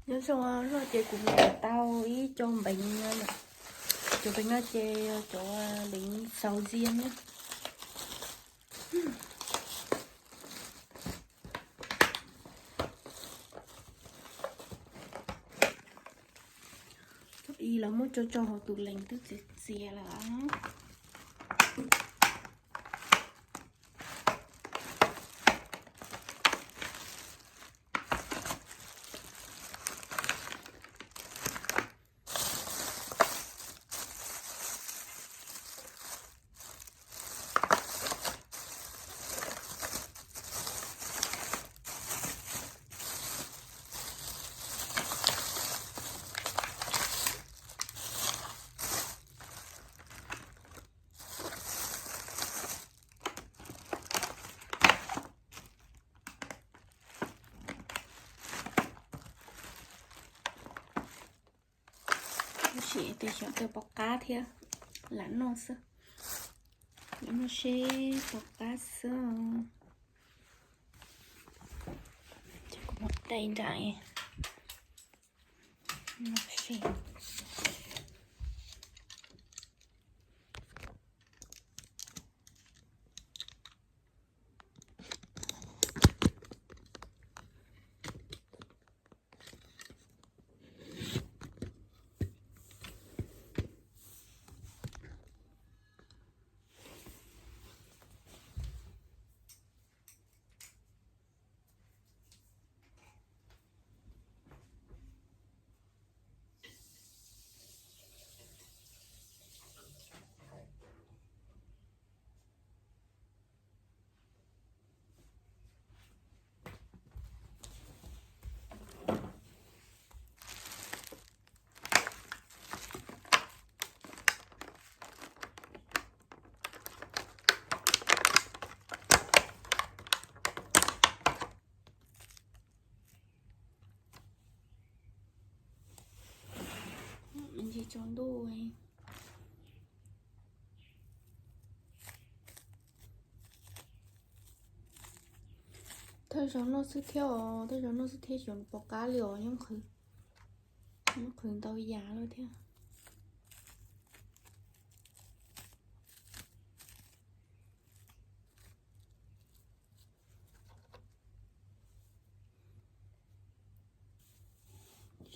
Nyob zoo, loj ces kuv mus tau ib co npeev, cov npeev no ces cov npeev xauv zias na. Cov ib los muab tso tso hauv tus lees twb txias txias lawm. Tab sis tej xyov tej pom qab thiab, lam noj xwb. Lam noj seb pom qab xwb. Ces kuv muab dai nram no seb. Ntsis tsaus ntuj. Thawj zaug noj xwb thiab os, thawj zaug noj xwb thiab xyov pom qab li os, nyob qhwv ntau yam lawm thiab.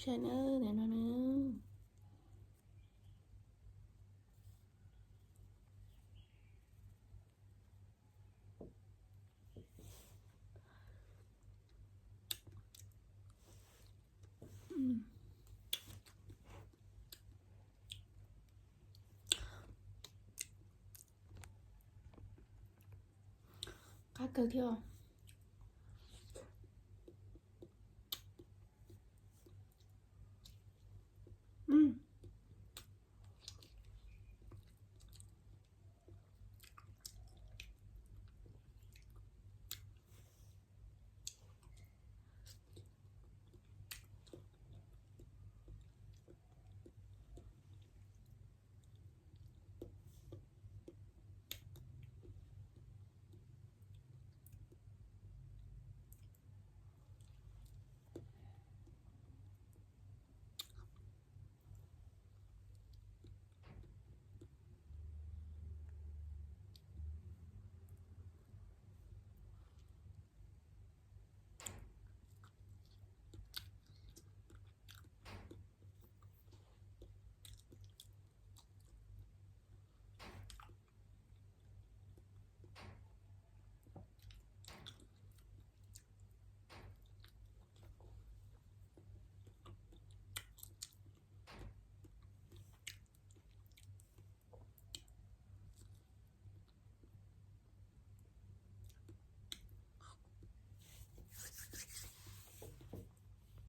Saib na, no na. Qab kawg thiab.